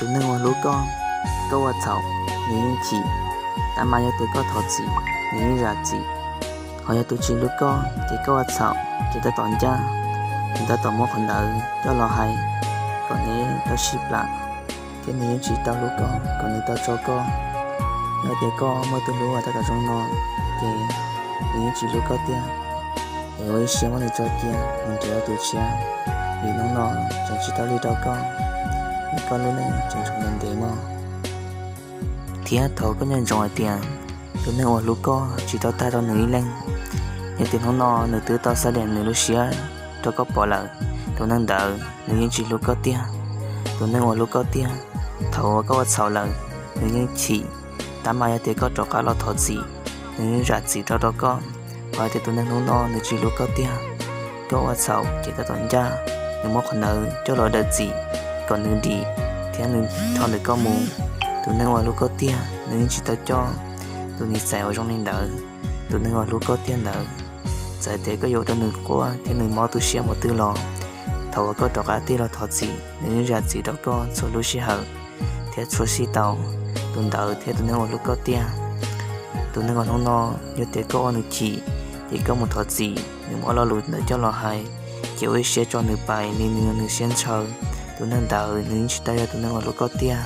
Tus neeg uas hlub koj, koj ua txhaum, nws yeej chim. Tab mas yog tias koj thov txim, nws yeej zam txim. Ho yog tus tsis hlub koj ces koj ua txhaum ces tab tom ncaj, nws tab tom muab qhov ntawd coj los hais kom neb tau sib plam, thiab nws yeej tsis tau hlub koj kom nws tau tso koj. Yog tias koj muaj tus hlub uas tab tom zoo no, ces nws yeej tsis hlub koj tiag. Es ua ib siab muab nws tso cia mus nrhiav tus tshiab, vim hnub no tseem tsis tau lig rau koj, vim koj lub neej tseem tshuav ntev ntev mog. Thiab thov koj nco ntsoov hais tias tus neeg uas hlub koj tsis tau tag rau nws ib leeg. Yog tias hnub no nws twb tau xa diam nws lub siab rau koj pom lawm, tus neeg ntawd nws yeej tsis hlub koj tiag. Tus neeg uas hlub koj tiag, thaum uas koj ua txhaum lawm, nws yeej chim. Tab mas yog tias koj rov qab los thov txim, nws yeej zam txim rau rau koj. Qhov hais tias tus neeg hnub no nws tsis hlub koj tiag, koj ua txhaum ces tab tom ncaj, nws muab qhov ntawd coj los daws txim kom nws dim thiab nws rho ntawm koj mus. Tus neeg uas hlub koj tiag nws yeej tsis tau coj tus niam txais uas zoo li ntawd. Tus neeg uas hlub koj tiag ntawd, txawm tias koj yuav ua rau nws quaj thiab nws mob tu siab mus twg los, thaum uas koj rov qab tig los thov txim, nws yeej zam txim rau koj txhua lub sij hawm thiab txhua sij tau. Tus ntawd thiab tus neeg uas hlub koj tiag. Tus neeg uas hnub no, yog tias koj ua nws chim, ces koj mus thov txim, nws muab lo lus ntawd coj los hais, ces ua ib siab tso nws pais li nws, nws siab ntshaw. Tus neeg ntawd nws yeej tsis tau yog tus neeg uas hlub koj tiag.